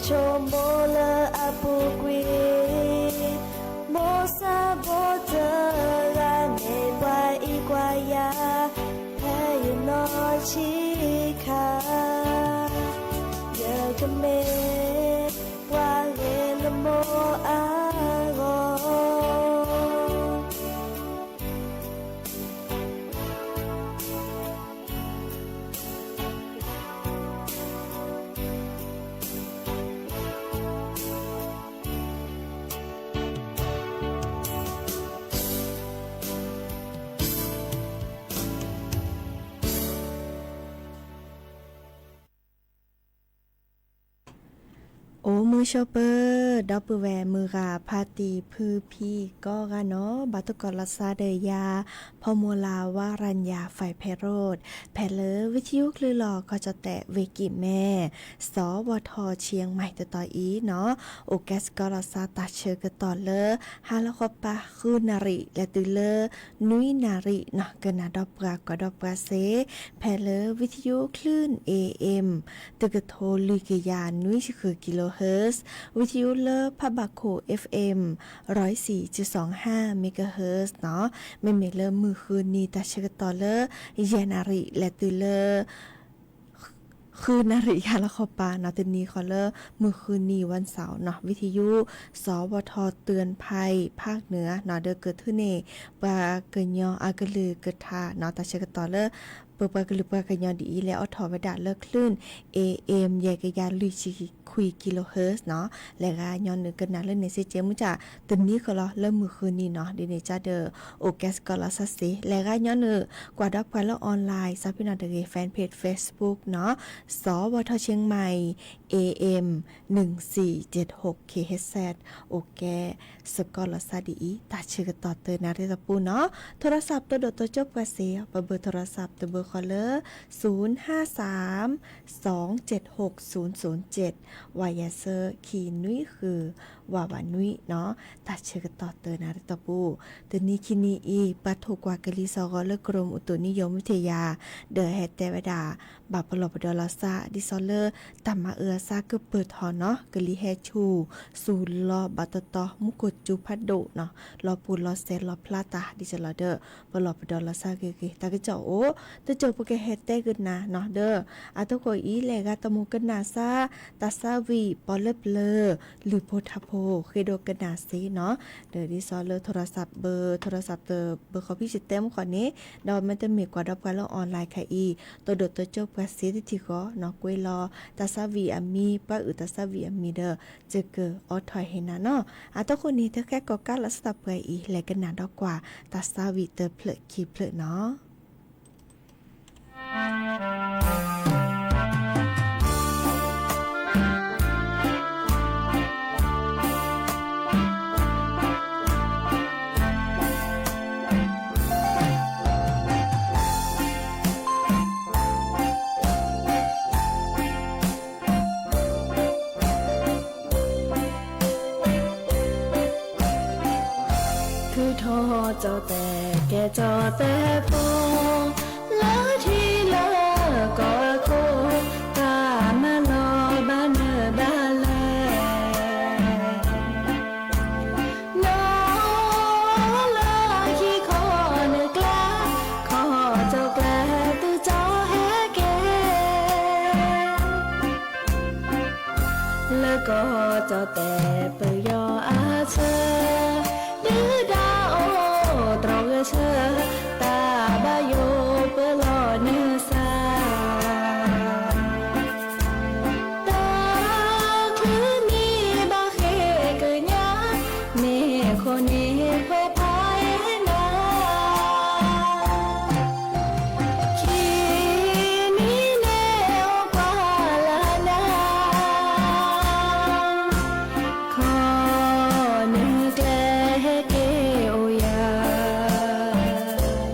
ဆိကမိၣ်လၢအပူၤကွံာ်, မိၢ်ဆၣ်ဖိတဂၤန့ၣ် ပှၤအံးကွၢ်ယၤ ဖဲယနီၢ်ဆံးခါ, ယကမ့ၢ်ပှၤဂ့ၤလၢမိၢ်အဂီၢ်. အိၣ်မုာ်ဆိးပၢၤ ဒီပုၢ်ဝဲၢ်မုၢ်ဂၤ ဖါတံၢ်ဖုဖံကိးဂၤနီၤ ဘၣ်သကိးလီၤသးဒီးယၤ ဖီမူၤလၤ ဝါရၤညၣ် ဖဲးဖဲးရိး ဖဲလၢဝံထံယိၣ်ချၢလီၤ ခီကၠီၣ်တဲၣ် ဝ့ၢ်ကံၢ်မဲ စီၤဝီၤထီၣ်ဆံမၤ တတီၤအံၤနီၤ အိၣ်ကဲသကိးလီၤသးတၢ်ဆၢကတီၢ်လၢ ဟါလီၤဃီပၤ ဃုနၣ်ရံၣ် လဲၤတုၤလၢ နွံနၣ်ရံၣ်နီၤ ကနၣ်ဒီးပှၤကွၢ်ဒီးပှၤစ့ၢ် ဖဲလၢဝံထံယိၣ်ချၢ A M တကထိလွံၢ်ကယၤနွံဆံဃု kilohertz, ဝံထံယိၣ်လၢဖးဘၣ်ခိၣ် F M ร้อยสี่จุดสองห้าเมกะเฮิรตซ์နီၤ မ့မ့ၢ်လၢမုၢ်ဃုနံၤတၢ်ဆၢကတီၢ်လၢ ယဲၢ်နၣ်ရံၣ် လဲၤတုၤလၢ ဃုနၣ်ရံၣ် ဟါလီၤဃီပၤနီၤ တနံၤဃီလၢ မုၢ်ဃုနံၤ วันเสาร์နီၤ ဝံထံယိၣ် စီၤဝီၤထီၣ် เตือนภัยภาคเหนือနီၤ ဒီးကထုးန့ၢ် ပှၤကညီအကလုၢ်ကထါနီၤ တၢ်ဆၢကတီၢ်လၢ ပပှၤကလုာ်ပှၤကညီဒ်အံၤ လဲၤအိးထီၣ်ဝဲဒၣ်လၢချၢၣ် A M ယဲၢ်ကယၤလွံၢ်ဆံခွံ kilohertzနီၤ လဲၤဂၤညီနုၢ်ကနၣ်လၢန့ၣ်စ့ၢ်ကီး မုၢ်ဆါ တနံၤဃီလီၤ လၢမုၢ်ဃုနံၤနီၤ ဒ်န့ၣ်ကဒီး အိၣ်ကဲသကိးလီၤသးစ့ၢ် လဲၤဂၤညီနုၢ် ကွၢ်ဒီးပှၤလၢ online စးဖဲနီၤတဂ့ၤ fan page Facebookနီၤ စီၤဝီၤထီၣ်ဆံမၤ A M หนึ่งสี่เจ็ดหก K H Z အိၣ်ကဲသကိးလီၤသးဒ်အံၤ တၢ်ဆၢကတီၢ်တနၣ်ရံၣ်တပူၤနီၤ โทรศัพท์ တဒိၣ်တကၠိၢ်ပှၤစ့ၢ် ပဘၢၣ် โทรศัพท์ တဘၢၣ်ဃီလၢ ศูนย์ห้าสาม สองเจ็ดหก ศูนย์ศูนย์เจ็ด ဝးယဲၢ်ဆၢ ခံနွံဃု ဝးဝးနွံနီၤ တၢ်ဆၢကတီၢ်တနၣ်ရံၣ်တပူၤ တနံၤခံနံၤအံၤ ပှၤထိၣ်ကွၢ်ကလံၤသီၣ်ဂီၤလၢ กรมอุตุนิยมวิทยา ဒီးဟဲတဲဝဲဒၣ် ဘၣ်ပလီၢ်ပဒီးလီၤသး ဒ်သိးလၢ တၢ်မၤအၢအသးကပၢၢ်ထီၣ်နီၤ ကလံၤဟဲဆူၣ် ဆူၣ်လီၤဘၣ်တတီၤ မူခိၣ်စူၤဖးဒိၣ်နီၤ လီၤပူၤလီၤစဲးလီၤဖျါတၢ် ဒ်သိးလီၤဒီး ပလီၢ်ပဒီးလီၤသးဂ့ၤဂ့ၤ တၢ်ကစီၣ်အိၣ် တစိၢ်ပကဟဲတဲကနၣ်နီၤ ဒီး အတကိးအံၤ လဲၤဂၤတမူကနၣ်သး တၢ်သးဝံၣ်ပီၣ်လၢပျၢၤ လုၢ်ဖိထါဖိ ဃ့ဒိးကနၣ်စ့နီၤ ဒီးဒ်သိးလၢ โทรศัพท์ ဘၢၣ် โทรศัพท์ တဘၢၣ်ဃီဖဲယတဲမုၢ်ဃီန့ၣ် ဒီးမ့တမ့ၢ်ကွၢ်ဒီးပှၤလၢ online ခဲအံၤ တဒိၣ်တကၠိၢ်ပှၤစ့တထံၣ်ဃီနီၤ ကွဲးလီၤတၢ်သးဝံၣ်အမံၤ ပှၤအုၣ်တၢ်သးဝံၣ်အမံၤဒီး ယကအိးထီၣ်ဟ့ၣ်နၤနီၤ အတကိးန့ၣ် တဃဲကီၣ်ကးလီၤသးပှဲၤအံၤ လဲၤကနၣ်ဒီးကွၢ် တၢ်သးဝံၣ်တဖျၢၣ်ခံဖျၢၣ်နီၤ ထုးထီၣ်ကၠီၣ်တဲၣ်ကဲကၠီၣ်တဲၣ်ဖိ လၢထံလၢကီၢ်အခိၣ် တၢ်မၤလီၤဘၣ်နၢၤဘၣ်လဲၣ် နီၢ်လၢခံခီနၢၣ်ကျါ ခီၣ်ကၠီၣ်ကျဲသုကၠီၣ်ဟဲက့ၤ လၢကီၢ်ကၠီၣ်တဲၣ်ပယီၤအဆၢ ဒုၣ်ဒါအိၣ်တြီဂဲၤဆၢ တၢ်ဘၣ်ယိၣ်ပၢလီၤနၢၤသး တချုးမံဘၣ်ဃ့ကညး မ့ၢ်ခိၣ်န့ၢ်ခွဲးဖးအ့ၣ်နၤ ခံမံၤန့ၣ်အိၣ်ကွၢ်လၢ်နၤ ခီနၢၣ်ကျဲဟဲက့ၤအိၣ်ယၤ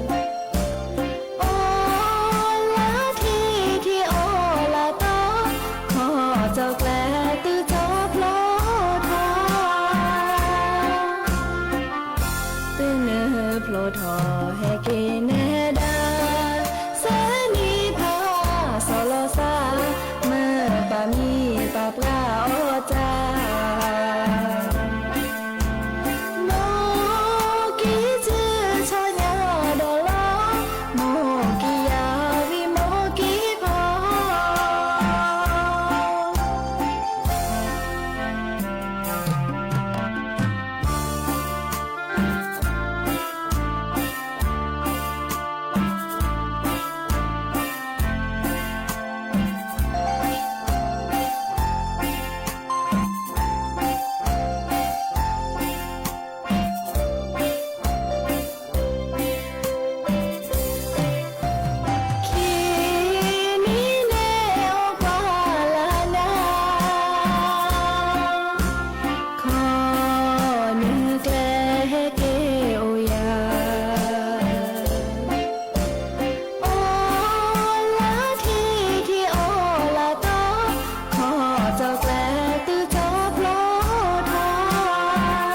စၢသုထီၣ်ဖျိထီၣ်,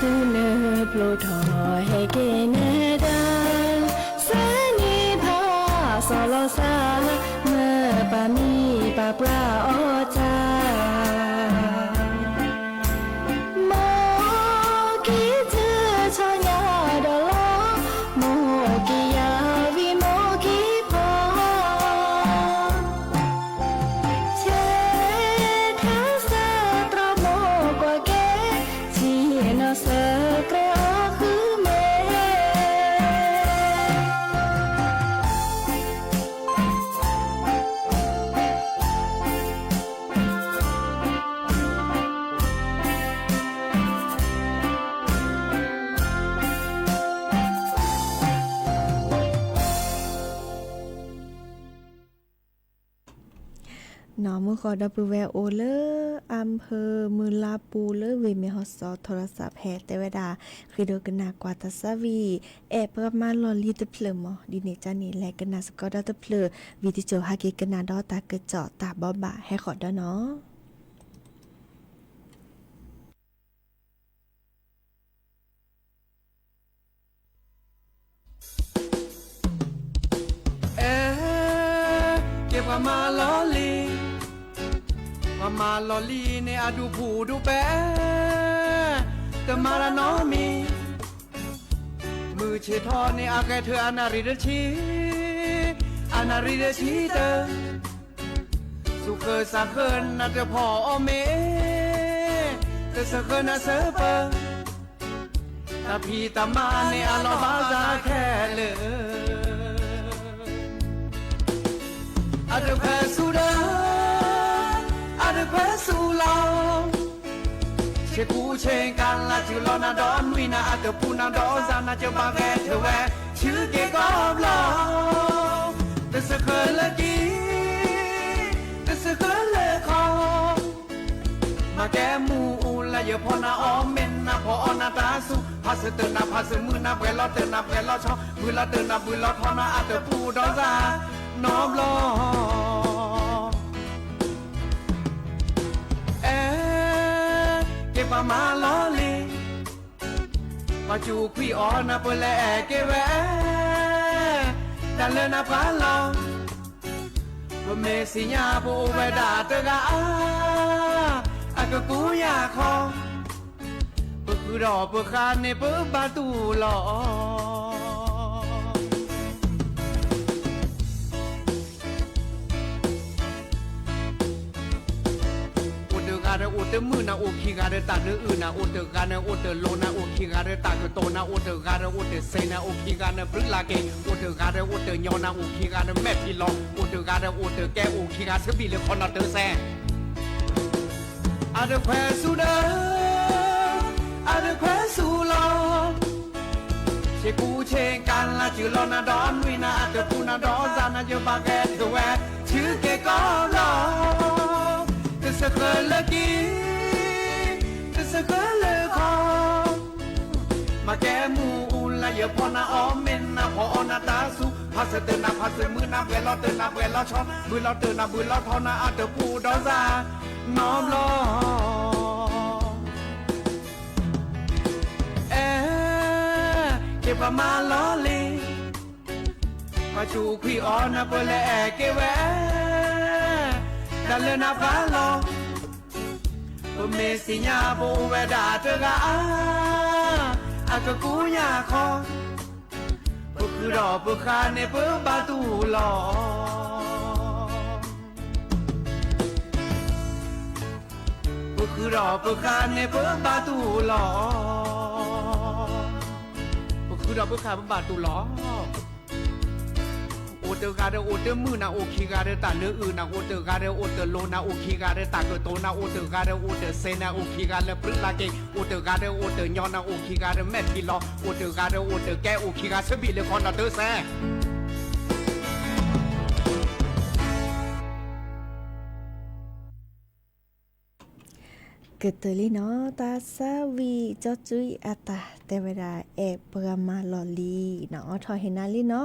သုနၢ်ဖျိထီၣ်ဟဲက့ၤနဒၣ်, စၢနံၤဖးစီၤလီၤစၢ်, မၢပာ်မံပာ်ပှၢ်အီၣ်တၢ် မိၢ်က့ၤထုးထီၣ်ညါဒီးလီၤ, မိၢ်က့ၤယၤဝံၤမိၢ်က့ၤဖီ, ဆဲးထဲစၢတြီမိၢ်ကွၢ်က့ၤ, ဆံးနီၢ်စၢကြဲအီၤဃုမ့ၢ် နီၢ်မုၢ်ဃီဒီပုၢ်ဝဲၢ်အိၣ်လၢ အၣ်ဖၢၣ်မုၢ်လါပူၤလၢဝ့ၢ်မ့ၢ်ဟီၣ်စီၤထီရစးဖဲတဲဝဲဒၣ် ဃ့ဒိကနၣ်ကွၢ်တၢ်သးဝံၣ် အဲၣ်ပှၤမၤလီၢ်လံၤတဖျၢၣ်မး ဒ်န့ၣ်ကန့ၣ် လဲၤကနၣ်စ့ၢ်ကီးဒီးတဖျၢၣ် ဝံၤတစိၤဟဲက့ၤကနၣ်ဒီးတၢ်ကစီၣ်တၢ်ဘိးဘၣ်ဟဲဃီၤဒီးနီၤ အဲ ကဲပှၤမၤလီၢ်လံၤ, ပှၤမၤလီၢ်လံၤန့ၣ် အဒူၣ်ဖူၣ်ဒူၣ်ပဲ, တမၤတၢ်နီတမံၤ, မုၢ်ဆ့ၣ်ထီၣ်န့ၣ်အဂဲၤထၢၣ်အနၣ်ရံၣ်တဆံ, အနၣ်ရံၣ်တဆံတၢ, စူၢ်ဃၢၤစၢ်ဃၢၤနၢ်တဖီၣ်အီၤမ့ၢ်, တစၢဃၢၤနၢ်စၢပၢၤ တၢ်ဖံးတၢ်မၤန့ၣ်အလီၢ်ဘၣ်သးခဲလၢာ်, အတခွဲးဆူဒီး, အတခွဲးဆူလီၤ, ဆ့ကူဆ့ကၤလၢ်စူၤလီၤနၤဒီးနွံနၤအတပူၤနၤဒီးစၢ်နၤစၢဘၣ်ဂဲၤထၢၣ်ဝဲ, ဆူက့ၤကီၢ်ဘျီ, တစၢဃၢၤလၢကံ, တစၢဃၢၤလၢခီ မၤကဲမူအူလၢယဖီနၤအီၣ်မ့ၢ်နၤဖီအီၣ်နၤတၢ်ဆူၣ်, ဖးစၢၤတၢ်နၤဖးစၢၤမုၢ်နၤပှဲၤလီၤတၢ်နၤပှဲၤလီၤဆီ, ဘုလီၤတၢ်နၤဘုလီၤထီနၤအတပူၤဒီးစၢ်နီဘျီ, အဲ ကဲပှၤမၤလီၢ်လံၤ, ပှၤစူးခွံအီၤနၤပလဲၤအဲၣ်က့ၤဝဲ, တၢ်လၢနၤပှၤလီၤ ပမ့ၢ်သ့ၣ်ညါပအိၣ်ဝဲဒၣ်တဂၤဧါ, အကကူယၤခီ, ပဃုာ်ဒီးပဃၢၤန့ၣ်ပဘၣ်တူၢ်လီၤ. အိၣ်တဂၤဒီးအိၣ်တမုာ်နၤ, အိၣ်ခံဂၤဒီးတၢ်နၢအုၣ်နၤ, အိၣ်တဂၤဒီးအိၣ်တလိၤနၤ, အိၣ်ခံဂၤဒီးတၢ်ကတိၤနၤ, အိၣ်တဂၤဒီးအိၣ်တစဲးနၤ, အိၣ်ခံဂၤဒီးပြံလၢက့ၤ, အိၣ်တဂၤဒီးအိၣ်တညီနၤ, အိၣ်ခံဂၤဒီးမဲာ်ထံလီၤ, အိၣ်တဂၤဒီးအိၣ်တကဲ, အိၣ်ခံဂၤဆၢဘံၣ်လၢခီနီၤတစဲး အတခွဲးဆူဒီး, အတခွဲးဆူလီၤ. ဆ့ကူဆ့ကၤလၢ်စူၤလီၤနၤဒီးနွံနၤအတပူၤနၤဒီးစၢ်နၤစၢဘၣ်ဂဲၤထၢၣ်ဝဲ, ဆူက့ၤကီၢ်ဘျီ, တစၢဃၢၤလၢကံ, တစၢဃၢၤလၢခီ မၤကဲမူအူလၢယဖီနၤအီၣ်မ့ၢ်နၤဖီအီၣ်နၤတၢ်ဆူၣ်, ဖးစၢၤတၢ်နၤဖးစၢၤမုၢ်နၤပှဲၤလီၤတၢ်နၤပှဲၤလီၤဆီ, ဘုလီၤတၢ်နၤဘုလီၤထီနၤအတပူၤဒီးစၢ်နီဘျီ အဲ ကဲပှၤမၤလီၢ်လံၤ, ပှၤစူးခွံအီၤနၤပလဲၤအဲၣ်က့ၤဝဲ, တၢ်လၢနၤပှၤလီၤ, ပမ့ၢ်သ့ၣ်ညါပအိၣ်ဝဲဒၣ်တဂၤဧါ, အကကူယၤခီ, ပဃုာ်ဒီးပဃၢၤန့ၣ်ပဘၣ်တူၢ်လီၤ. ပဃုာ်ဒီးပဃၢၤန့ၣ်ပဘၣ်တူၢ်လီၤ. ပဃုာ်ဒီးပဃၢၤပဘၣ်တူၢ်လီၤ. အိၣ်တဂၤဒီးအိၣ်တမုာ်နၤ, အိၣ်ခံဂၤဒီးတၢ်နၢအုၣ်နၤ, အိၣ်တဂၤဒီးအိၣ်တလိၤနၤ, အိၣ်ခံဂၤဒီးတၢ်ကတိၤနၤ, အိၣ်တဂၤဒီးအိၣ်တစဲးနၤ, အိၣ်ခံဂၤလၢပြံလၢက့ၤ, အိၣ်တဂၤဒီးအိၣ်တညီနၤ, အိၣ်ခံဂၤဒီးမဲာ်ထံလီၤ, အိၣ်တဂၤဒီးအိၣ်တကဲ, အိၣ်ခံဂၤဆၢဘံၣ်လၢခီနီၤတစဲး ကတၢၢ်လံနီၤ, တၢ်သးဝံၣ်ကၠီကွံာ်အတၢ် တဲဝဲဒၣ်အဲၣ်ပှၤမၤလီၢ်လံၤနီၤ အိးထီၣ်ဟ့ၣ်နၤလံနီၤ,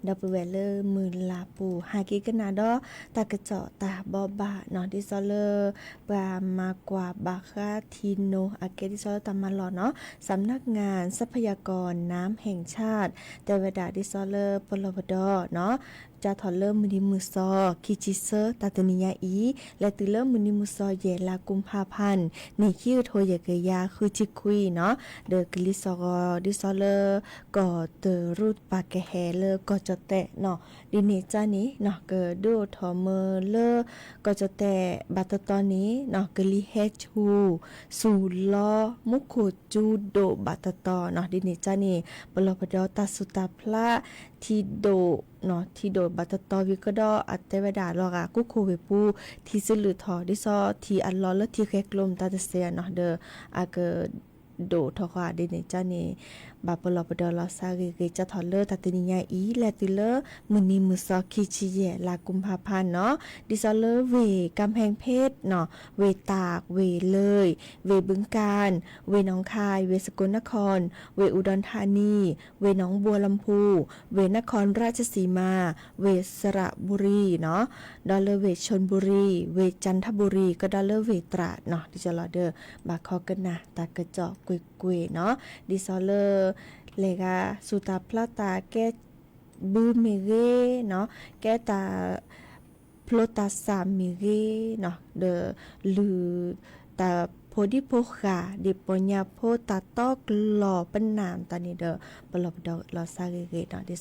ဒီပုၢ်ဝဲၢ်လၢမုၢ်လၢ်ပူၤ ဟဲက့ၤကနၣ်ဒီး တၢ်ကစီၣ်တၢ်ဘိးဘၣ်နီၤ ဒ်သိးလၢ ပှၤမၤကွၢ်ဘၣ်ဃးထံနိအကဲဒ်သိးလၢတၢ်မၤလီၢ်နီၤ สำนักงานทรัพยากรน้ำแห่งชาติ တဲဝဲဒၣ်ဒ်သိးလၢပလီၢ်ပဒီနီၤ ကၢ်ထီၣ်လၢမုၢ်နံၤမုၢ်သီ ခံဆံသၢ တၢ်တနံၤညါအံၤ လဲၤတုၤလၢမုၢ်နံၤမုၢ်သီယဲၢ် လါကူၤဖးဖါ နံၣ်ခံကထိယဲၢ်ကယၤဃုဆံခွံနီၤ, ဒီးကလံၤစီၤဂီၤ ဒ်သိးလၢ ကီၢ်တရူးပာ်ကဟဲလၢကီၢ်ကၠီၣ်တဲၣ်နီၤ, ဒ်န့ၣ်ကၢ်န့ၣ်နီၤ ကဒုးအိၣ်ထီၣ်မၢလၢ ကီၢ်ကၠီၣ်တဲၣ်ဘၣ်တတီၤန့ၣ်နီၤ ကလံၤဟဲဆူၣ် ဆူၣ်လီၤ မူခိၣ်စူၤဒိၣ်ဘၣ်တတီၤနီၤ, ဒ်န့ၣ်ကၢ်န့ၣ် ပလီၢ်ပဒီတၢ်သူၣ်တၢ်ဖျး ထံဒိၣ် ထံဒိၣ်ဘၣ်တတီၤဝံၤကဒီး အတဲဝဲဒၣ်လီၤဂာ်ကူခိၣ်ဝ့ၢ်ပူၤ ထံစလုၢ်ထီၣ် ဒ်သိးထံအလီၢ်လၢထံဃဲၤကျိၤမတၤတစဲးနီၤ ဒီး အက ဒိၣ်ထီၣ်ဃီ ဒ်န့ၣ်ကၢ်န့ၣ် ဘၣ်ပလီၢ်ပဒီလီၤစၢ်ဂ့ၤဂ့ၤ ကၢ်ထီၣ်လၢတၢ်တနံၤညါအံၤ လဲၤတုၤလၢ မုၢ်နံၤမုၢ်သီခံဆံယဲၢ် လါကူၤဖးဖါနီၤ, ဒ်သိးလၢဝ့ၢ် กำแพงเพชรနီၤ, ဝ့ၢ်တၢး ဝ့ၢ်လၢၢ် ဝ့ၢ် บึงกาฬ ဝ့ၢ် หนองคาย ဝ့ၢ် สกลนคร ဝ့ၢ် อุดรธานี ဝ့ၢ် หนองบัวลำพู ဝ့ၢ် นครราชสีมา ဝ့ၢ် สระบุรีနီၤ, ဒီးလၢဝ့ၢ် ชลบุรี ဝ့ၢ် จันทบุรี ကဒီးလၢဝ့ၢ် ตราดနီၤ ဒ်သိးလီၤဒီး ဘၣ်ခီကနၣ်တၢ်ကစီၣ်ကွ့ၢ်ကွ့ၢ်နီၤ, ဒ်သိးလၢ လဲၤဂၤစူၢ်တၢ်ဖျါတၢ်ကဲ ဘုမ့ၢ်ဂ့ၤနီၤ, ကဲတၢ် ဖျိတၢ်စၢ်မ့ၢ်ဂ့ၤနီၤ, ဒီးလုၢ်တၢ်ဖိဒံဖိဃာ် ဒ်ပီညါဖိတၢ်တီကလီၤပနၢ်တၢ်န့ၣ်ဒီး ပလီၢ်ပဒီလီၤစၢ်ဂ့ၤဂ့ၤနီၤ, ဒ်သိး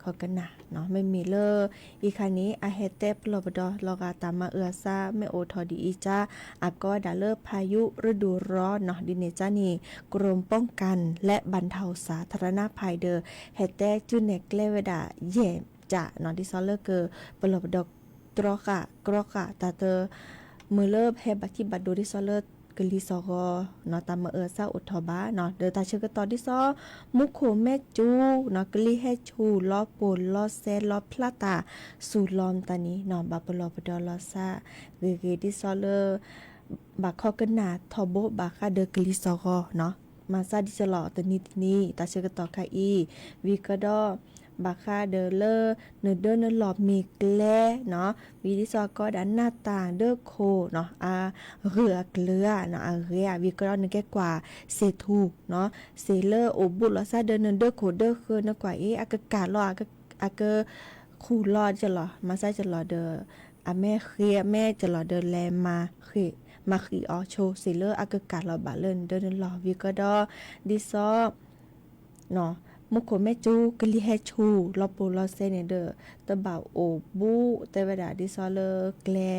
ခီကနၣ် မ့မ့ၢ်လၢ အံၤခါန့ၣ် အဟဲတဲပလီၢ်ပဒီလီၤဂာ်တၢ်မၤအၢအသး မ့ၢ်အိၣ်ထီၣ်ဒ်အံၤကၢ် အကိးဝဲဒၣ်လၢ พายุฤดูร้อนနီၤ, ဒ်န့ၣ်ကၢ်န့ၣ် กรมป้องกันและบรรเทาสาธารณภัย ဒီး ဟဲတဲကၠူနဲၣ်ကျဲဝဲဒၣ်ယဲၢ်ကၢ်နီၤ, ဒ်သိးလၢကပလီၢ်ပဒီ တြီဃာ် ကြီဃာ် တၢ်တ မုၢ်လၢဟဲဘၣ်ထံဘၣ်ဒိဒ်သိးလၢကလံၤစီၤဂီၤနီၤ, တၢ်မၤအၢအသးအိၣ်ထီၣ်ဘၣ်နီၤ, ဒီးတၢ်ဆၢကတီၢ်ဒ်သိး မူခိၣ်မဲၣ်စူၤနီၤ, ကလံၤဟဲဆူၣ် လီၤပိၢ်လီၤစဲ လီၤဖျါတၢ် ဆူၣ်လီၤမတၤန့ၣ်နီၤ, ဘၣ်ပလီၢ်ပဒီလီၤစၢ်ဂ့ၤဂ့ၤ ဒ်သိးလၢ ဘၣ်ခီကနၣ်ထီဘိဘၣ်ဃးဒီးကလံၤစီၤဂီၤနီၤ, မၤစၢ်ဒ်သိးလီၤတနံၤတနံၤ တၢ်ဆၢကတီၢ်ခါအံၤ, ဝံၤကဒီး ဘၣ်ဃးဒီးလၢ နဒၢနလီၢ်မ့ၢ်ကျဲနီၤ, ဝံၤဒ်သိးကိးဝဲဒၣ် หน้าต่างဒၢခိၣ်နီၤ, အဂၢၢ်အကျၢၤဧါနီၤ, အဂဲၤဧါ, ဝံၤကဒီးနကဲကွၢ်စ့ၣ်ထူၣ်နီၤ, စ့ၣ်လၢအိၣ်ဘူးလီၤစၢ်ဒီးနဒၢခိၣ်ဒၢဃၢၤ နကွၢ်အ့ၣ် အကကၢ်လီၤ အက ဃူၣ်လီၤကလီၤ မၤစၢ်ကလီၤဒီး အမ့ၢ်ဃ့ အမ့ၢ်ကလီၤဒီးလဲၤမၤဃံးအီၤဆိ စ့ၣ်လၢအကကၢ်လီၤဘၣ်လၢနဒၢနလီၢ် ဝံၤကဒီး ဒ်သိး မူခိၣ်မဲၣ်စူၤ ကလံၤဟဲဆူၣ် လီၤပိၢ်လီၤစဲန့ၣ်ဒီး တဘၣ်အိၣ်ဘူး တဲဝဲဒၣ်ဒ်သိးလၢကျဲ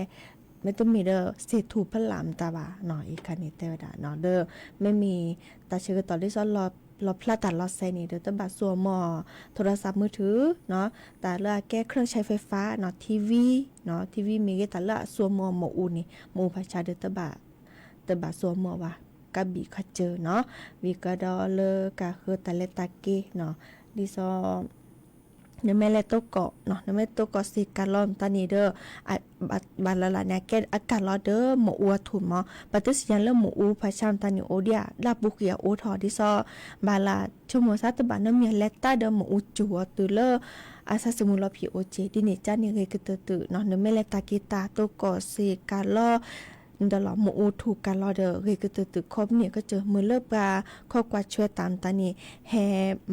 မ့တမ့ၢ်ဒီး စ့ၣ်ထူၣ်ဖီလာ်မတၤဘၣ်နီၤ, အံၤခါန့ၣ်တဲဝဲဒၣ်နီၤ, ဒီးမ့မ့ၢ်တၢ်ဆၢကတီၢ်ဒ်သိး လီၤဖျါတၢ်လီၤစဲန့ၣ်ဒီး တဘၣ်စိအီၤမီၢ် โทรศัพท์มือถือနီၤ, တၢ်လၢအကဲ เครื่องใช้ไฟฟ้าနီၤ, ထံဝံနီၤ, ထံဝံမ့ၢ်ဂ့ၤ တၢ်လၢအစိအီၤမီၢ်မ့ၣ်အူန့ၣ် မ့ၣ်အူဖးဆါဒီး တဘၣ်စိအီၤမီၢ်ဘၣ် ကဘံၣ်ခီစၢၤနီၤ, ဝံၤကဒီးလၢကဃၢၤတၢ်လဲၤတၢ်က့ၤနီၤ, ဒ်သိး နမ့ၢ်လဲၤတိၢ်ကီၢ်နီၤ, နမ့ၢ်တိၢ်ကီၢ်စ့ၢ်ကၢ်လီၤမတၤန့ၣ်ဒီး ဘၣ်လၢ်လၢ်န့ၣ် အကဲအကၢ်လီၤဒီးမ့ၣ်အူအထူၣ်မး, ပတသ့ၣ်ညါလၢမ့ၣ်အူဖးဆါမတၤန့ၣ် အိၣ်ဒံးဧါ, လၢအပူၤကွံာ်အအိၣ်ထီၣ်ဒ်သိး ဘၣ်လၢ်ဆိကမိၣ်သးတဘၣ်နီတမံၤ လဲၤတၢ်ဒီးမ့ၣ်အူစူၤအီၤတုၤလၢ အသးသမူလီၤဖံးအိၣ်က့ၤ, ဒ်န့ၣ်ကၢ်န့ၣ်ဂ့ၤကတၢၢ်တုၤနီၤ, နမ့ၢ်လဲၤတၢ်က့ၤတၢ်တိၢ်ကီၢ်စ့ၢ်ကၢ်လီၤ ဒီးလီၤမ့ၣ်အူထူၣ်ကၢ်လီၤဒီး ဂ့ၤကတၢၢ်တုၤခီပနံၣ်ကစၢၢ် မ့ၢ်လၢပှၤခီကွၢ်ဆွဲတၢ်မတၤန့ၣ် ဟဲ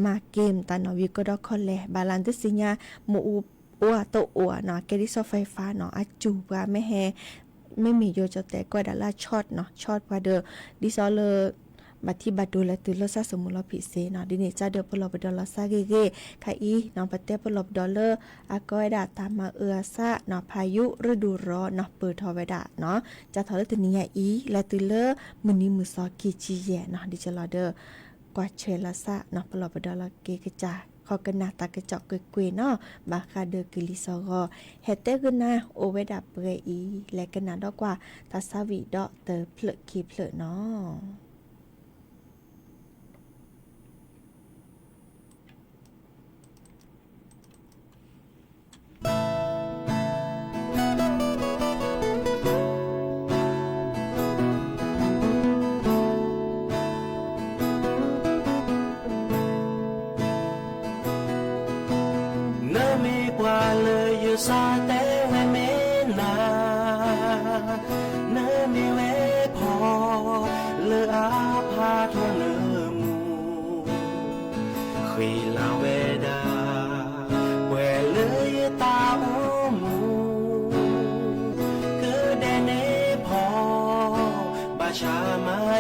မၤက့ၤမတၤနီၤ, ဝံၤကဒီးခီလဲၣ် ဘၣ်လၢ်တသ့ၣ်ညါ မ့ၣ်အူအိၣ်အတအိၣ်ဧါနီၤ, ကဲဒ်သိး ไฟฟ้าနီၤ, အစူၤပှၤမ့ၢ်ဟဲ မ့မ့ၢ်ယိၤကၠီၣ်တဲာ်ကိးဝဲဒၣ်လၢအ ช็อตနီၤ,ช็อตပှၤဒီး ဒ်သိးလၢ ဘၣ်ထံဘၣ်ဒိလၢတုၤလၢသးသမူလီၤဖံးစ့နီၤ, ဒ်န့ၣ်ကၢ်ဒီးပလီၢ်ပဒီလီၤစၢ်ဂ့ၤဂ့ၤ, ခါအံၤနီၤ ပတဲပလီၢ်ပဒီလၢ အကိးဝဲဒၣ်တၢ်မၤအၢအသးနီၤ, พายุฤดูร้อนနီၤ ပၢၢ်ထီၣ်ဝဲဒၣ်နီၤ, ကၢ်ထီၣ်လၢတနံၤညါအံၤ လဲၤတုၤလၢမုၢ်နံၤမုၢ်သီခံဆံယဲၢ်နီၤ, ဒ်ကၢ်လီၤဒီး ကွၢ်ဆွဲလီၤသးနီၤ, ပလီၢ်ပဒီလီၤက့ၤကစၢ် ခီကနၣ်တၢ်ကစီၣ်ကွ့ၢ်ကွ့ၢ်နီၤ, ဘၣ်ဃးဒီးကလံၤစီၤဂီၤ ဟဲတဲဂ့ၤနၤ အိၣ်ဝဲဒၣ်ပှဲၤအံၤ လဲၤကနၣ်ဒီးကွၢ် တၢ်ဆါဝံၤဒီးတဖျၢၣ်ခံဖျၢၣ်နီၤ.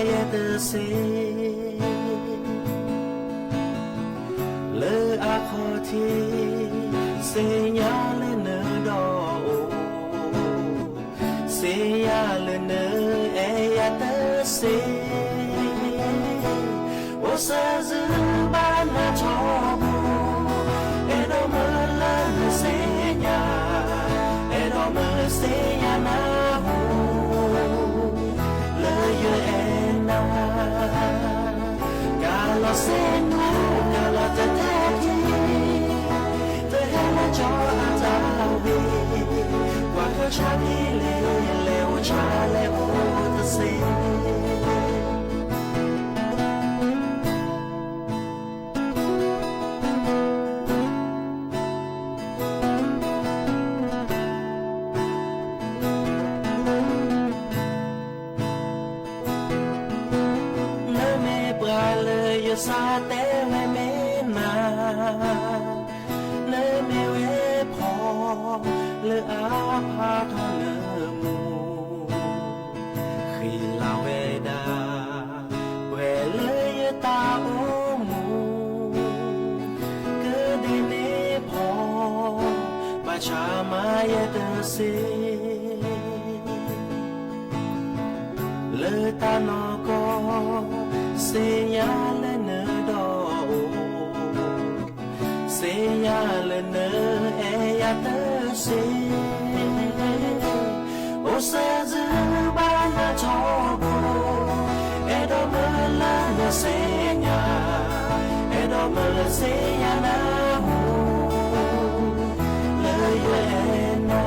ယဲတသ့ လၢအခီၣ်ထံး သ့ၣ်ညါလၢနဒီးအိၣ်, သ့ၣ်ညါလၢနအဲၣ်ယၤတသ့, အိၣ်စၢၤစုဘၣ်နၤထီဘိ, အဲၣ်ဒိးမုၢ်လၢနသ့ၣ်ညါ, အဲၣ်ဒိးမုၢ်လၢသ့ၣ်ညါနၢ်ဟူ လၢယအဲၣ်နၤ, ကလီၤစ့နူ ကလီၤတထဲထံ, တဟဲလၢကၠီအတၢ်ဝံၤ, ကွၢ်ထီၣ်ဆါမံၤလ့ လဲၤအိၣ်ဆါလဲၤအိၣ်တသ့ နမ့ၢ်ပှၤလၢယစးတဲဝဲမ့ၢ်နၤ, နမ့ၢ်ဝဲဖီ လၢအဖးထီၣ်လၢမူ, ဃ့လၤဝဲဒၣ် ပှဲၤလၢယတၢ်အိၣ်မူ, ကဒဲးန့ၣ်ဖီ ဘၣ်ဆၣ်မၤယဲတသ့ လၢတၢ်နီၢ်ကီၢ်, သ့ၣ်ညါလၢနဒီးအိၣ်, သ့ၣ်ညါလၢနအဲၣ်ယၤတသ့, အိၣ်စၢၤစုဘၣ်နၤထီဘိ, အဲၣ်ဒိးမုၢ်လၢနသ့ၣ်ညါ, အဲၣ်ဒိးမုၢ်လၢသ့ၣ်ညါနၢ်ဟူ လၢယအဲၣ်နၤ,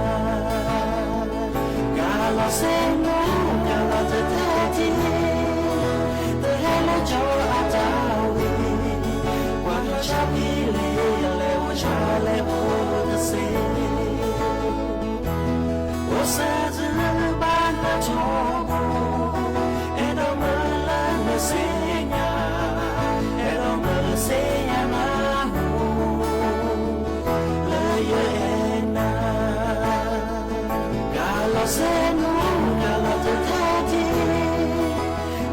ကလီၤစ့နူ ကလီၤတထဲထံ, တဟဲလၢကၠီအတၢ်ဝံၤ, ကွၢ်ထီၣ်ဆါမံၤလ့ လဲၤအိၣ်ဆါလဲၤအိၣ်တသ့ အိၣ်စၢၤစုဘၣ်နၤထီဘိ, အဲၣ်ဒိးမုၢ်လၢနသ့ၣ်ညါ, အဲၣ်ဒိးမုၢ်လၢသ့ၣ်ညါနၢ်ဟူ လၢယအဲၣ်နၤ, ကလီၤစ့နူ ကလီၤတထဲထံ,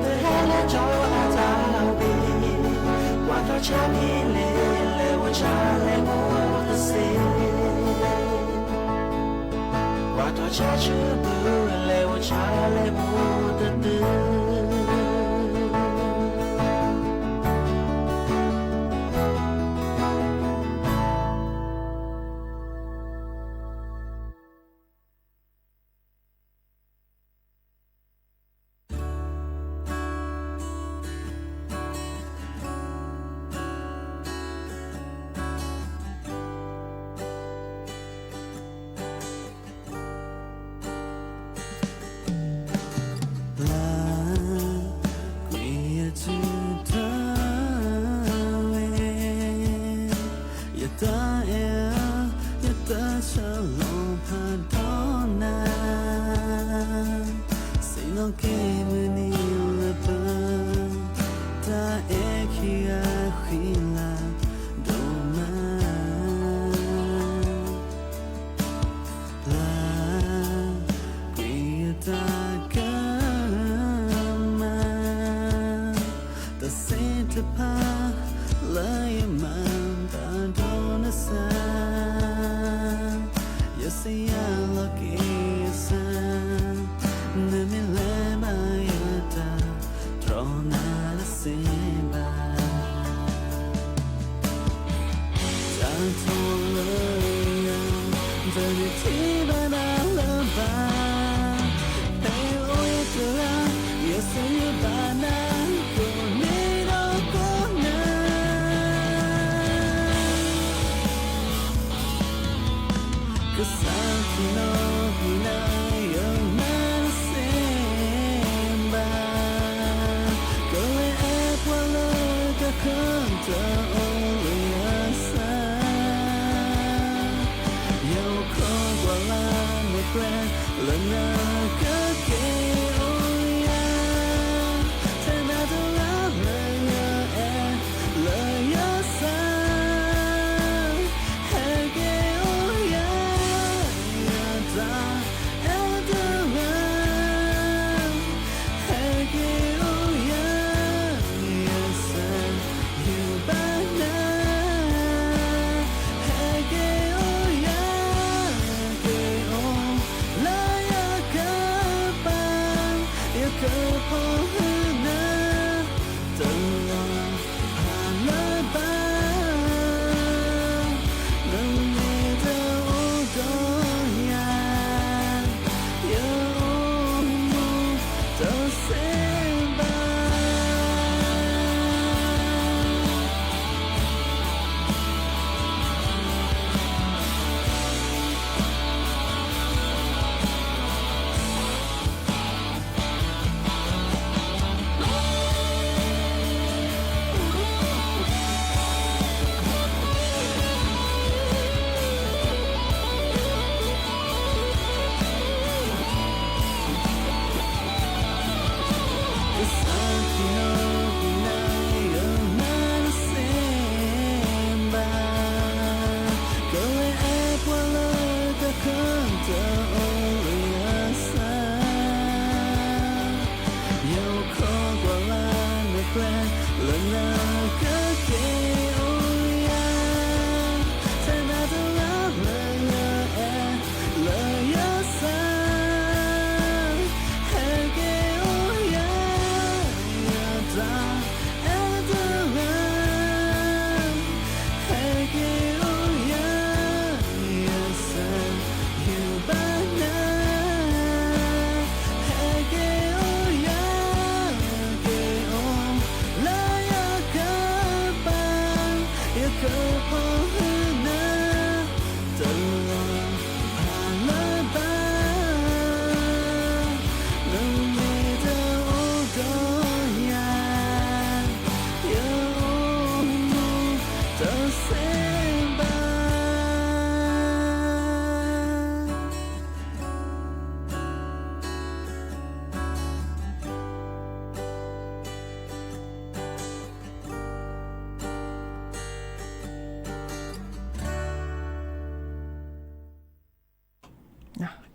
တဟဲလၢကၠီအတၢ်ဝံၤ, ကွၢ်ထီၣ်ဆါမံၤလ့ လဲၤအိၣ်ဆါလဲၤအိၣ်တသ့ ကွၢ်ထီၣ်ဆါစုဘု လဲၤအိၣ်ဆါလဲၤအိၣ်တသ့.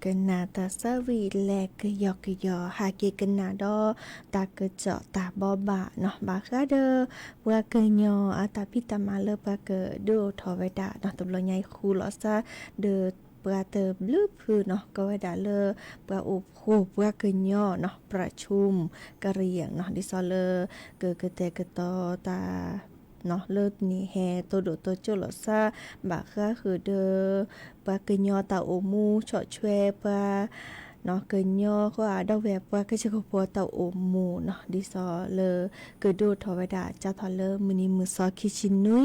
ကနၣ်တၢ်သးဝံၣ်လဲၤကယီကယီ ဟးက့ၤကနၣ်ဒီး တၢ်ကစီၣ်တၢ်ဘိးဘၣ်နီၤ ဘၣ်ဃးဒီး ပှၤကညီအတၢ်ဖံးတၢ်မၤလၢပှၤကဒုးအိၣ်ထီၣ်ဝဲဒၣ်နီၤ တဘျီညါအံၤဃုာ်လီၤစၢ် ဒီးပှၤတဘျုးဖုနီၤ ကီဝဲဒၣ်လၢ ပှၤအိၣ်ဖှိၣ်ပှၤကညီနီၤ ပြၢၣ်ဆိကရံၣ်နီၤ ဒ်သိးလၢ ကကတဲာ်ကတီၤတၢ် လၢန့ၣ်ဟဲတိၢ်ဒိၣ်တိၢ်ကၠိၣ်လီၤစၢ် ဘၣ်ဃးဃုာ်ဒီး ပှၤကညီတၢ်အိၣ်မူဆီၣ်ထွဲပှၤ ကညီဃီဒီပုၢ်ဝဲၢ်ပှၤကစၢၢ်ကီၢ်ဖိတၢ်အိၣ်မူနီၤ ဒ်သိးလၢ ကဒုးအိၣ်ထီၣ်ဝဲဒၣ် ကၢ်ထီၣ်လၢမုၢ်နံၤမုၢ်သီခံဆံနွံ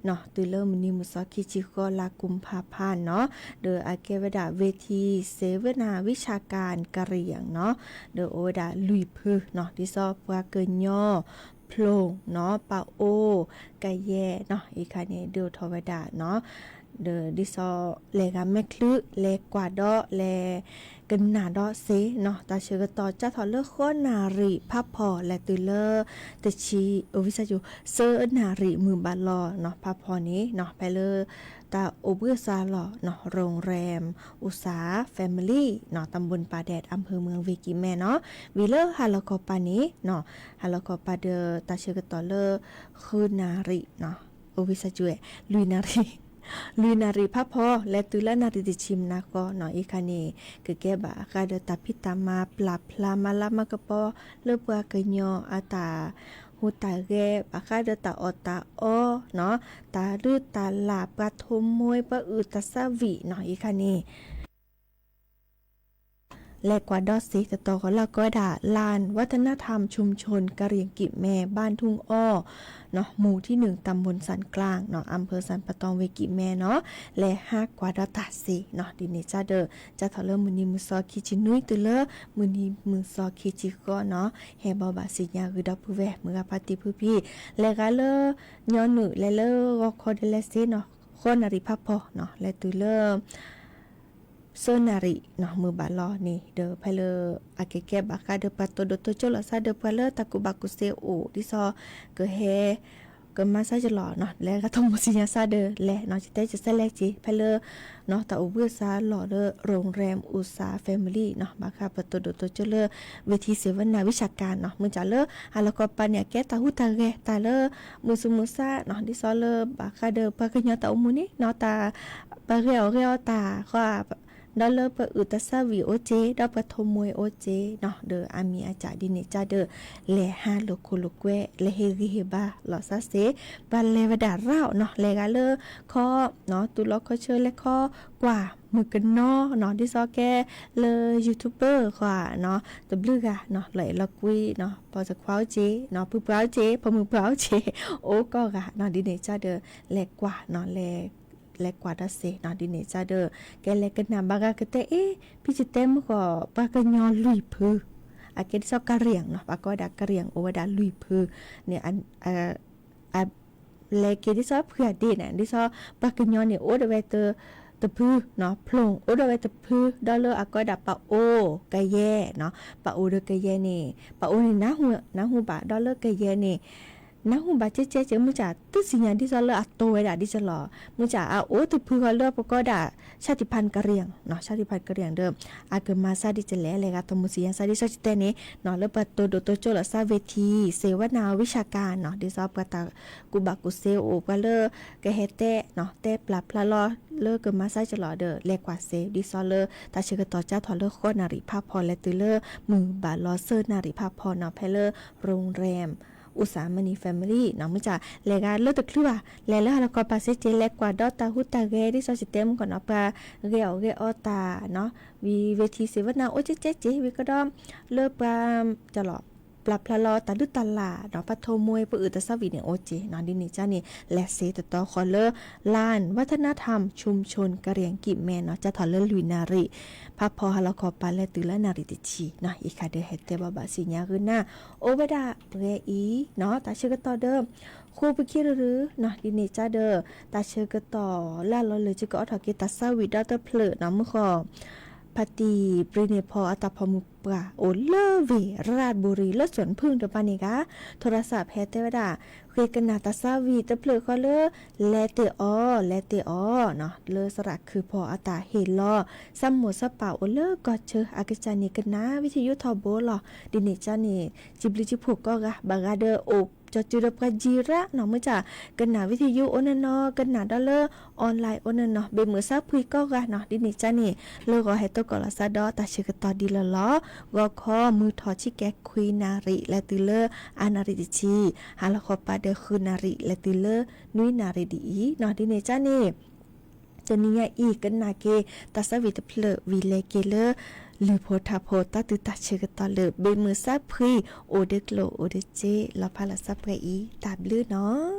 နီၤ တုၤလၢမုၢ်နံၤမုၢ်သီခံဆံဃိး လါကူၤဖးဖးနီၤ ဒီးအကဲဝဲဒၣ် ဝ့ၢ်ထံ စ့ဝဲနၢ်ဝံၣ်ဆၣ်ကၣ်ကရံၣ်နီၤ ဒီးအိၣ်ဝဲဒၣ်လွံၢ်ဖုနီၤ ဒ်သိးပှၤကညီ ဖျိၣ်နီၤ ပအိၣ် ကယဲၢ်နီၤ အံၤခါန့ၣ် ဒုးအိၣ်ထီၣ်ဝဲဒၣ်နီၤ ဒီးဒ်သိး လဲၤဂၤမဲာ်ချံ လဲၤကွၢ်ဒီးလဲၤ ကနၣ်ဒီးစ့နီၤ တၢ်ဆၢကတီၢ်ကၢ်ထီၣ်လၢဃိးနၣ်ရံၣ်ဖးဖီ လဲၤတုၤလၢ တဆံ ဝံသးစူၤ သၢနၣ်ရံၣ်မုၢ်ဘၣ်လီၤနီၤ ဖးဖီန့ၣ်နီၤ ဖဲလၢ တၢ်အိၣ်ဘှံးအသးလီၤနီၤ โรงแรมอุตสา family နီၤ ตำบลป่าแดด อำเภอเมืองเวกิแมนနီၤ ဝံၤလၢဟါလီၤခီပၤန့ၣ် ဟါလီၤခီပၤဒီးတၢ်ဆၢကတီၢ်လၢ ဃုနၣ်ရံၣ်နီၤ ဝံသးစူၤ လွံၢ်နၣ်ရံၣ် လွံၢ်နၣ်ရံၣ်ဖးဖီ လဲၤတုၤလၢနၣ်ရံၣ်တဆံမုၢ်နၤဃီနီၤ အံၤခါန့ၣ် ကကဲဘၣ်ဃးဒီးတၢ်ဖံးတၢ်မၤပျၢ်ဖျါမၤလၤမၤကပီၤ လၢပှၤကညီအတၢ်ဟူးတၢ်ဂဲၤ ဘၣ်ဃးဒီးတၢ်အီၣ်တၢ်အီနီၤ တၢ်လုၢ်တၢ်လၢ် ပှၤထိးမှဲ ပှၤအုၣ်တၢ်သးဝံၣ်နီၤ အံၤခါန့ၣ် လဲၤကွၢ်ဒီးစ့တတီၤဃီလၢကီးဝဲဒၣ် ลานวัฒนธรรมชุมชนกะเหรี่ยงกิแม บ้านทุ่งอ้อ หมู่ที่หนึ่ง ตำบลสันกลาง อำเภอสันป่าตอง เวกิแม နီၤ လဲၤဟးကွၢ်ဒီးတၢ်စ့နီၤ ဒ်န့ၣ်ကဒီး ကၢ်ထီၣ်လၢမုၢ်နံၤမုၢ်သီခံဆံနွံတုၤလၢ မုၢ်နံၤမုၢ်သီခံဆံဃိးနီၤ ဟဲဘိးဘၣ်စံးညါဂ့ၤဒီပုၢ်ဝဲၢ် မုၢ်ဂၤဖါတံၢ်ဖုဖံ လဲၤဂၤလၢ ညီနုၢ် လဲၤလၢဂီၤခီဒီးလဲၤစ့နီၤ ဃိးနၣ်ရံၣ်ဖးဖီနီၤ လဲၤတုၤလၢ သၢနၣ်ရံၣ်နီၤ မုၢ်ဘၣ်လီၤန့ၣ် ဒီးဖဲလၢ အကကဲဘၣ်ဃးဒီးပှၤတိၢ်ဒိၣ်တိၢ်ကၠိၣ်လီၤစၢ်ဒီး ပှၤလၢတၢ်ကူၣ်ဘၣ်ကူၣ်စ့အိၣ် ဒ်သိး ကဟဲ ကမၤစၢ်ယလီၤနီၤ လဲၤဂၤတမူစံညါစၢ်ဒီးလဲၤနီၤ ကတဲကစဲလဲက့ၤ ဖဲလၢ တၢ်အိၣ်ဘှံးအသးလီၤလၢ โรงแรมอุตสา family နီၤ ဘၣ်ဃးပှၤတိၢ်ဒိၣ်တိၢ်ကၠိၣ်လၢ ဝ့ၢ်ထံ เสวนาวิชาการ နီၤ မုၢ်ကၢ်လၢ ဟါလီၤခီပၤန့ၣ် အကဲတၢ်ဟူးတၢ်ဂဲၤ တၢ်လၢ မုၢ်ဆူးမုၢ်ဆါနီၤ ဒ်သိးလၢ ဘၣ်ဃးဒီးပှၤကညီတၢ်အိၣ်မူန့ၣ်နီၤ တၢ် ပှၤဂဲၤအီၣ်ဂဲၤအီတၢ်ဃီ ဒီးလၢပှၤအုၣ်တၢ်သးဝံၣ်အိၣ်က့ ဒီးပှၤထိးမှဲအိၣ်က့နီၤ ဒီးအမံၤအစၢ်ဒ်န့ၣ်ကဒီး လဲၤဟးလိာ်ခိၣ်လိာ်ကွဲ လဲၤဟ့ၣ်ဂံၢ်ဟ့ၣ်ဘါလီၤစၢ်စ့ ပှၤလဲၤဝဲဒၣ်ရၣ်နီၤ လဲၤဂၤလၢခီ တူၢ်လီၤခီဆၢလဲၤခီ ကွၢ်မုၢ်ကနီၤနီၤ ဒ်သိးကဲလၢ YouTuber ဃီနီၤ တဘျုးဂၤနီၤ လီၤအဲၣ်လီၤကွံနီၤ ပိာ်စခွါအိၣ်က့နီၤ ပုၢ်ပှၢ်အိၣ်က့ ပိာ်မုၣ်ပှၢ်အိၣ်က့ အိၣ်ကိးဂၤနီၤ ဒ်န့ၣ်ကဒီး လဲၤကွၢ်နီၤ လဲၤ လဲၤကွၢ်ဒီးစ့နီၤ ဒ်န့ၣ်ကဒီး ကဲလဲၤကနၣ်ဘၣ်ဂၤကတဲအ့ ဖံစတဲမုၢ်ဃီ ပှၤကညီလွံၢ်ဖု အကဲဒ်သိးကရံၣ်နီၤ ပှၤကိးဝဲဒၣ်ကရံၣ် အိၣ်ဝဲဒၣ်လွံၢ်ဖုန့ၣ် အ လဲၤက့ၤဒ်သိးဖုအဒ့န့ၣ် ဒ်သိးပှၤကညီန့ၣ် အိၣ်ဒီးဝဲတဖုနီၤ ဖျိၣ်အိၣ်ဒီးဝဲတဖု ဒီးလၢအကိးဝဲဒၣ်ပအိၣ်ကယဲၢ်နီၤ ပအိၣ်ဒီးကယဲၢ်န့ၣ် ပအိၣ်န့ၣ် နၢ်ဟူဘၣ် ဒီးလၢကယဲၢ်န့ၣ် နၢ်ဟူဘၣ်ကဲကဲကဲ မုၢ်ကၢ်တသ့ၣ်ညါဒ်သိးလၢအတိဝဲဒၣ်ဒ်သိးလီၤ မုၢ်ကၢ်အအိၣ်တဖုဃီလၢပကိးဒၣ် ชาติพันธุ์กะเหรี่ยงနီၤ ชาติพันธุ์กะเหรี่ยง ဒီး အကမၤစၢ်ဒ်လဲၣ် လဲၤဂၤတမူစံညါစၢ်ဒ်သိးကတဲန့ၣ်နီၤ လၢပှၤတိၢ်ဒိၣ်တိၢ်ကၠိၣ်လီၤစၢ် ဝ့ၢ်ထံ เสวนาวิชาการ နီၤ ဒ်သိးပှၤတၢ်ကူၣ်ဘၣ်ကူၣ်စ့အိၣ် ပှၤလၢကဟဲတဲနီၤ တဲပျၢ်ဖျါလီၤ လၢကမၤစၢ်ကလီၤဒီး လဲၤကွၢ်စ့ ဒ်သိးလၢ တၢ်ဆၢကတီၢ်ကၢ်ထီၣ်လၢဃိးနၣ်ရံၣ်ဖးဖီ လဲၤတုၤလၢ မုၢ်ဘၣ်လီၤသၢနၣ်ရံၣ်ဖးဖီနီၤ ဖဲလၢ โรงแรมอุตสาหมณี family နီၤ မုၢ်ကၢ်လဲၤဂၤလၢတချုးဘၣ် လဲၤလၢဟါလီၤခီပၤစ့က့ လဲၤကွၢ်ဒီးတၢ်ဟူးတၢ်ဂဲၤ ဒ်သိးစတဲမုၢ်ကနီၤ ပှၤဂဲၤအီၣ်ဂဲၤအီတၢ်နီၤ ဝံၤဝ့ၢ်ထံ เสวนา အိၣ်ကဲကဲကဲ ဝံၤကဒီး လၢပှၤ ကလီၤ ပျၢ်ဖျါလီၤတၢ်လုၢ်တၢ်လၢ်နီၤ ပှၤထိးမှဲ ပှၤအုၣ်တၢ်သးဝံၣ်န့ၣ် အိၣ်က့နီၤ ဒ်န့ၣ်ကန့ၣ် လဲၤစ့တတီၤဃီလၢ ลานวัฒนธรรมชุมชนกะเหรี่ยงกิแม နီၤ ကၢ်ထီၣ်လၢလွံၢ်နၣ်ရံၣ် ဖးဖီဟါလီၤခီပၤ လဲၤတုၤလၢနၣ်ရံၣ်တဆံနီၤ အံၤခါဒီးဟဲတဲဘၣ်ဘၣ်စံးညါဂ့ၤနၤ အိၣ်ဝဲဒၣ်ပှဲၤအံၤနီၤ တၢ်ဆၢကတီၢ်ဒီး ဃိပခံရူရူနီၤ ဒ်န့ၣ်ကဒီး တၢ်ဆၢကတီၢ်လၢအလီၤလၢာ် ကအိးထီၣ်က့ၤတၢ်သးဝံၣ်ဒီတဖျၢၣ်နီၤ မုၢ်ဃီ ဖါတံၢ်ပြံန့ၢ်ဖီအတၢ်ဖီၣ်မုၢ်ပှၢ်အိၣ်လၢဝ့ၢ်ရၣ်ဘူရံၤလၢစွၣ်နဖုၣ်တဖၣ်န့ၣ်ဂ့ၤ, ထိရစးဖဲတဲဝဲဒၣ် ဃ့ကနၣ်တၢ်သးဝံၣ်တဖျၢၣ်ဃီလၢ လဲၤတ့ၢ်အီၤ လဲၤတ့ၢ်အီၤ လၢသရၣ်ခုၣ်ဖီအတၢ်ဟ့ၣ်လီၤ သးမိၢ်သးပၢ်အိၣ်လၢကီၢ်ဆၢအကစၢ်န့ၣ် ကနၣ်ဝံထံယိထီဘိလီၤ. ဒ်န့ၣ်ကါန့ၣ် စံးဘျုးစံးဖှိၣ်ကိးဂၤ ဘၣ်ဃးဒီးအိၣ်ကၠီၤစုဒီးပှၤယံၤရၣ်နီၤ မ့ၢ်ကၢ် ကနၣ်ဝံထံယိအိၣ်နီၢ်နီၢ် ကနၣ်ဒီးလၢ online အိၣ်နီၢ်နီၢ် ဘၣ်မုာ်သးဖှံကိးဂၤနီၤ ဒ်န့ၣ်ကါန့ၣ် လၢဂီၤဟဲသကိးလီၤသးဒီးတၢ်ဆၢကတီၢ်ဒ်လီၢ်လီၤ. ဂီၤခီမုၢ်ထီၣ်ဆံကဲခွံနၣ်ရံၣ် လဲၤတုၤလၢအနၣ်ရံၣ်တဆံ, ဟါလီၤဃီပၤဒီးဃုနၣ်ရံၣ် လဲၤတုၤလၢနွံနၣ်ရံၣ်ဒ်အံၤနီၤ ဒ်န့ၣ်ကါန့ၣ် တနံၤညါအံၤ ကနၣ်က့ၤတၢ်သးဝံၣ်တဖျၢၣ်ဝံၤလဲၤက့ၤလၢ လုၢ်ဖိထါဖိတၢ်တုၤတၢ်ဆၢကတီၢ်လၢ ဘၣ်မုာ်သးဖှံ အိၣ်ဒီးကျိၣ်အိၣ်ဒီးစ့ လီၤဖးလီၤသးပှဲၤအံၤ တၢ်ဘျုးနီၤ. န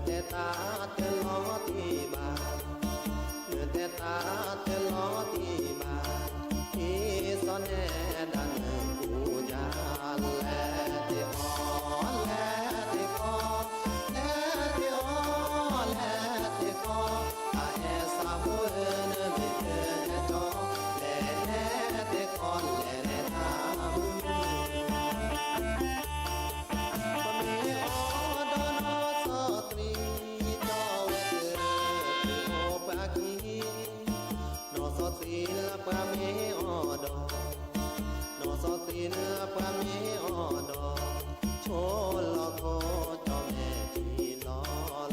တဲတၢ်တလီၤတံၢ်ဘၣ်, နတဲတၢ်တလီၤတံၢ်ဘၣ်, ဟံးစီၤနဲဒၣ်နကူၣ်ယၤ, လဲၤတ့ၢ်အီၤ လဲၤတ့ၢ်အီၤ, လဲၤတ့ၢ်အီၤ လဲၤတ့ၢ်အီၤ, တၢ်အဲၣ်သးဖိဧၢ နမ့ၢ်တအဲၣ်တီ, လဲၤ လဲၤတ့ၢ်အီၤ လဲၤ လဲၤတ့ၢ်အီၤ ပမ့ၢ်အီၣ်ဒီးနီၢ်စီၤသရံး တီၢ်ဝဲတၢ် ပအိၣ်ပှၤခံ, နီၢ်စီၤသရံးလၢပှၤမ့ၢ်အီၣ်ဒီး, နီၢ်စီၤသရံးလၢပှၤမ့ၢ်အီၣ်ဒီး, ဆိလီၤခိၣ်ကၠီၣ်မဲာ်ထံလီၤ, လဲၤတ့ၢ်အီၤ လဲၤ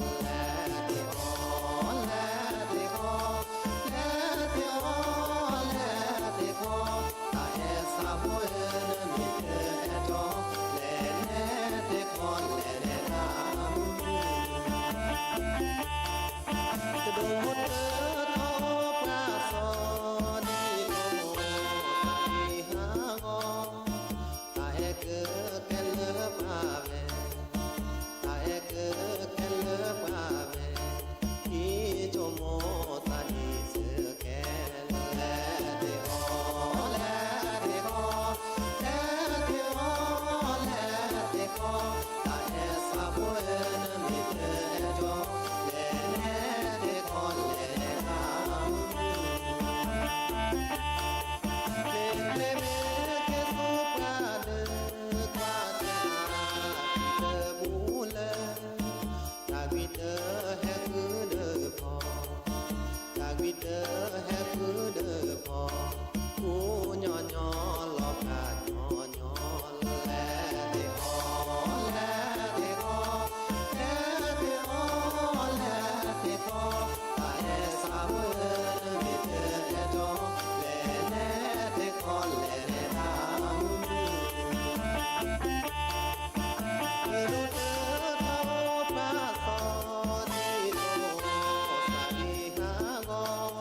တ့ၢ်အီၤ, လဲၤတ့ၢ်အီၤ လဲၤတ့ၢ်အီၤ, တၢ်အဲၣ်သးဖိဧၢ နမ့ၢ်တအဲၣ်တီ, လဲၤ လဲၤတ့ၢ်အီၤ လဲၤ လဲၤတ့ၢ်အီၤ တဒိၣ်တထီပှၤစီၤ ဒ်သိးမိၢ်သးဒ်ဟးဂီၤ, တၢ်အဲၣ်ကၢခဲလၢာ်ပှၤဝဲ, တၢ်အဲၣ်ကၢခဲလၢာ်ပှၤဝဲ, ဒ်သိးမိၢ်သးဒ်စၢၤကဲ, လဲၤတ့ၢ်အီၤ လဲၤတ့ၢ်အီၤ, လဲၤတ့ၢ်အီၤ လဲၤတ့ၢ်အီၤ, တၢ်အဲၣ်သးဖိဧၢ နမ့ၢ်တအဲၣ်တီ, လဲၤ လဲၤတ့ၢ်အီၤ လဲၤ လဲၤတ့ၢ်အီၤ မ့ၢ်ကျဲမ့ၢ်ကဲသိးပှၤဒီး ကွၢ်တၢ်တၢ်ဘူလၢ တၢ်ဂံၢ်တဟဲဃုာ်ဒီးဖီ, တၢ်ဂံၢ်တဟဲဃုာ်ဒီးဖီ, ဃူညီညီလီၤဖးညီညီ, လဲၤတ့ၢ်အီၤ လဲၤတ့ၢ်အီၤ, လဲၤတ့ၢ်အီၤ လဲၤတ့ၢ်အီၤ, တၢ်အဲၣ်သးဖိဧၢ နမ့ၢ်တအဲၣ်တီ, လဲၤ လဲၤတ့ၢ်အီၤ လဲၤ လဲၤတ့ၢ်အီၤ တဒိၣ်တထီပှၤစီၤ ဒ်သိးမိၢ်သးဒ်ဟးဂီၤ, တၢ်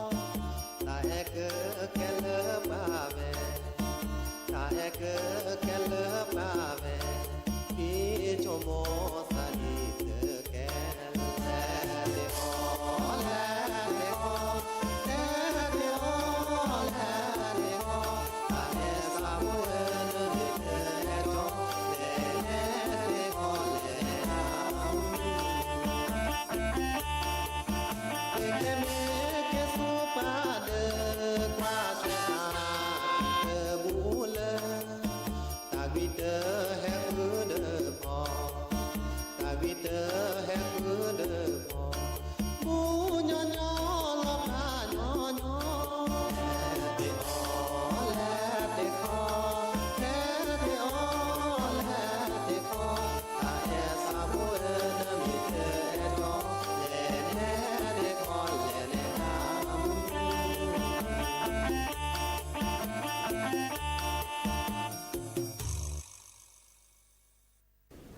အဲၣ်ကၢခဲလၢာ်ပှၤဝဲ, တၢ်အဲၣ်ကၢခဲလၢာ်ပှၤဝဲ, ဒ်သိးမိၢ်သးဒ်စၢၤကဲ, လဲၤတ့ၢ်အီၤ လဲၤတ့ၢ်အီၤ, လဲၤတ့ၢ်အီၤ လဲၤတ့ၢ်အီၤ, တၢ်အဲၣ်သးဖိဧၢ နမ့ၢ်တအဲၣ်တီ, လဲၤ လဲၤတ့ၢ်အီၤ လဲၤ လဲၤတ့ၢ်အီၤ မ့ၢ်ကျဲမ့ၢ်ကဲသိးပှၤဒီး ကွၢ်တၢ်တၢ်ဘူလၢ တၢ်ဂံၢ်တဟဲဃုာ်ဒီးဖီ, တၢ်ဂံၢ်တဟဲဃုာ်ဒီးဖီ, ဃူညီညီလီၤဖးညီညီ, လဲၤတ့ၢ်အီၤ လဲၤတ့ၢ်အီၤ, လဲၤတ့ၢ်အီၤ လဲၤတ့ၢ်အီၤ, တၢ်အဲၣ်သးဖိဧၢ နမ့ၢ်တအဲၣ်တီ, လဲၤ လဲၤတ့ၢ်အီၤ လဲၤ လဲၤတ့ၢ်အီၤ မ့ၢ် မ့ၢ်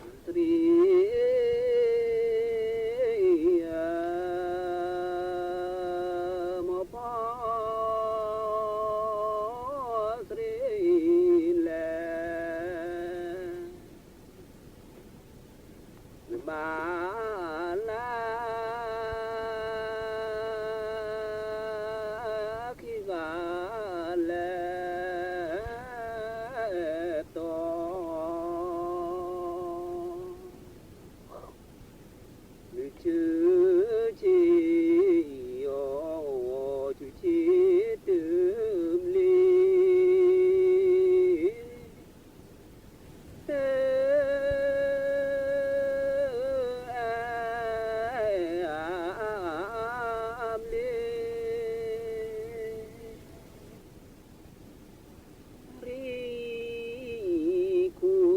လၢခံဂၤလဲၣ် တီ မုၢ်ဆူဆံးအီၤ ဆူဆံးတုၤဘျီ ဘျီ ရံၣ်ခိၣ်အ့ အသး မ့ၢ် တီ ရံၣ်ခိၣ်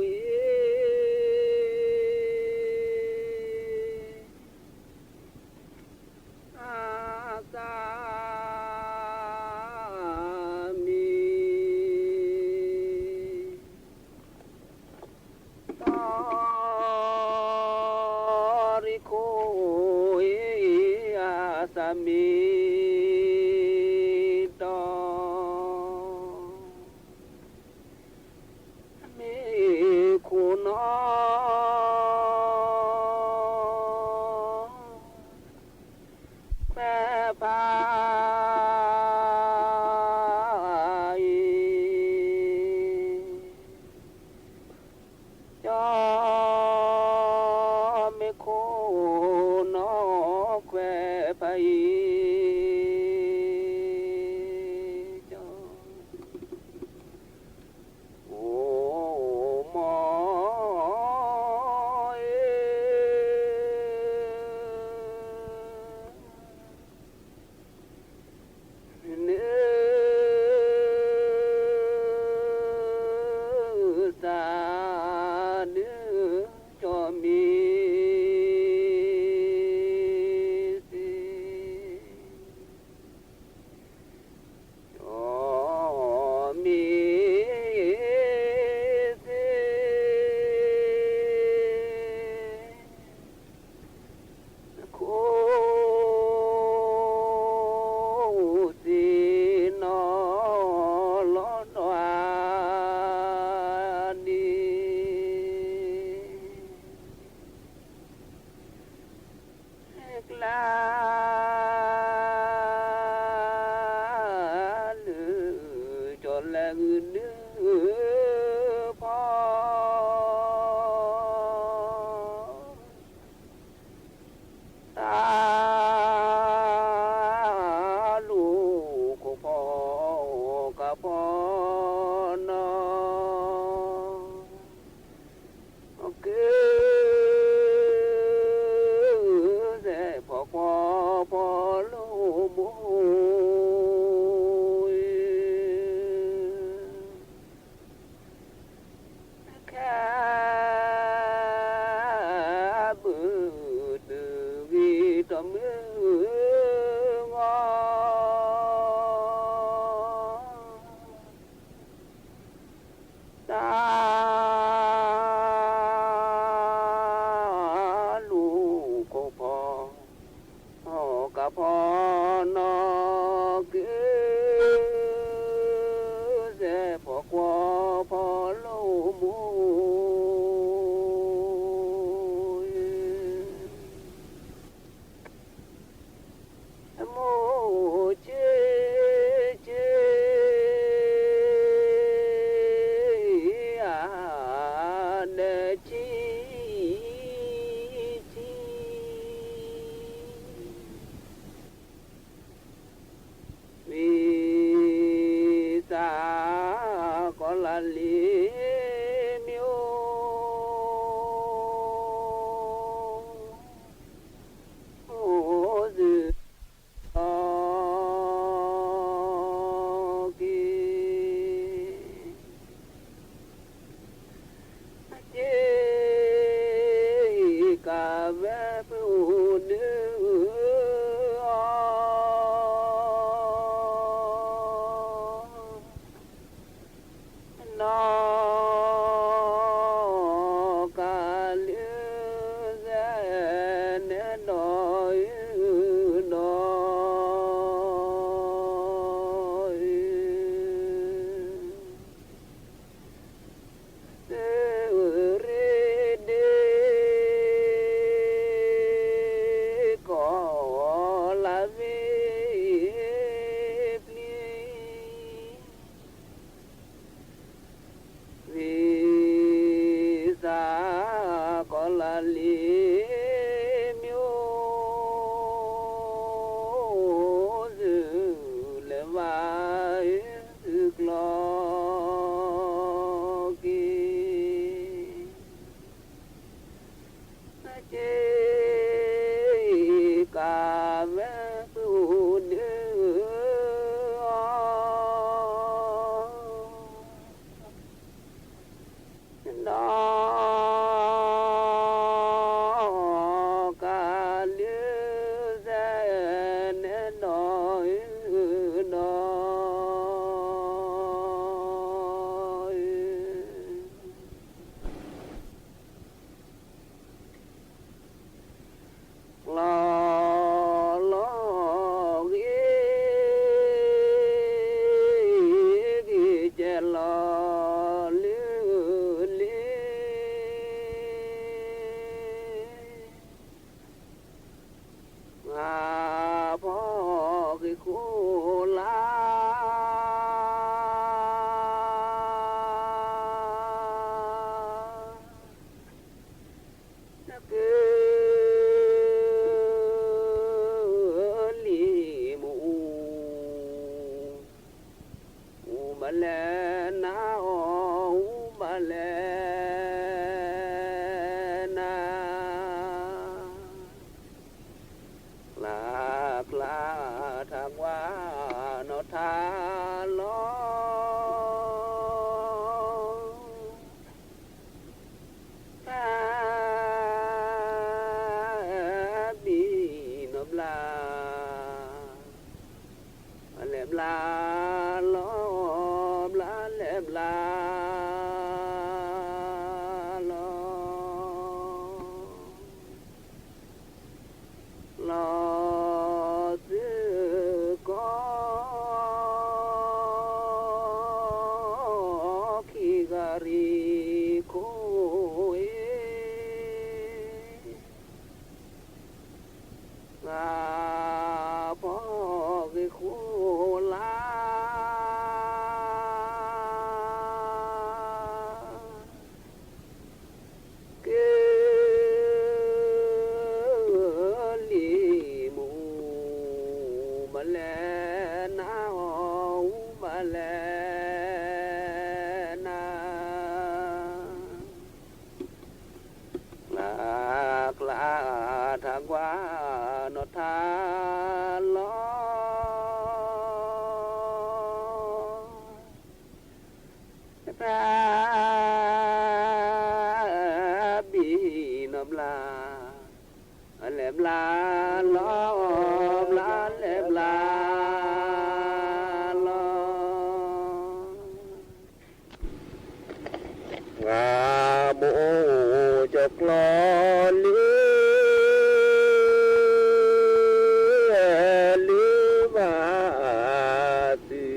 အ့ အသးမ့ၢ်တီ မ့ၢ်ခိၣ်နီၣ် ခွဲးဖး အံၤ ကၠီ မ့ၢ်ခိၣ်နီၣ် ခွဲးဖးအံၤ ကၠီ အိၣ်မီၢ်အ့ န့ၣ် သးဒုး ကၠီမ့ၢ် စ့ ကၠီမ့ၢ် စ့ ခိၣ်စ့နီၣ် လီၤဒီးအါန့ၣ် ကျါ လၢ ကၠီလဲၤဂုာ်ဒုး ဖီ တၢ် လူၢ်ခိၣ်ဖီ ကဖီနီၣ် က့ စဲးဖီကွီဖီလိာ်မိၢ် ခဲ ဘုးတုၤဂ့ၤတမုၢ်ဂီၤ တၢ် လူၢ်ခိၣ်ဖီ ကဖီနီၣ် က့ စဲးဖီကွီဖီလိာ်မိၢ် ပှၤဖီၣ်ဂ့ၤဃိလၢ က့ၤလံမူ မလဲၤနၤအီၤမလဲၤနၤ လၢကျါထးကွၢ်နီၢ်ထးလီၤ တၢ်ဘံၣ်နီၢ်ဘျါ လဲၤဘျါလီၤ ဘျါလဲၤဘျါလီၤ ပှၤမိၢ်ကၠီၤကျီလၢ လၢဘၣ်သု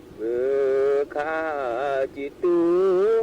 မုခါစံးတူ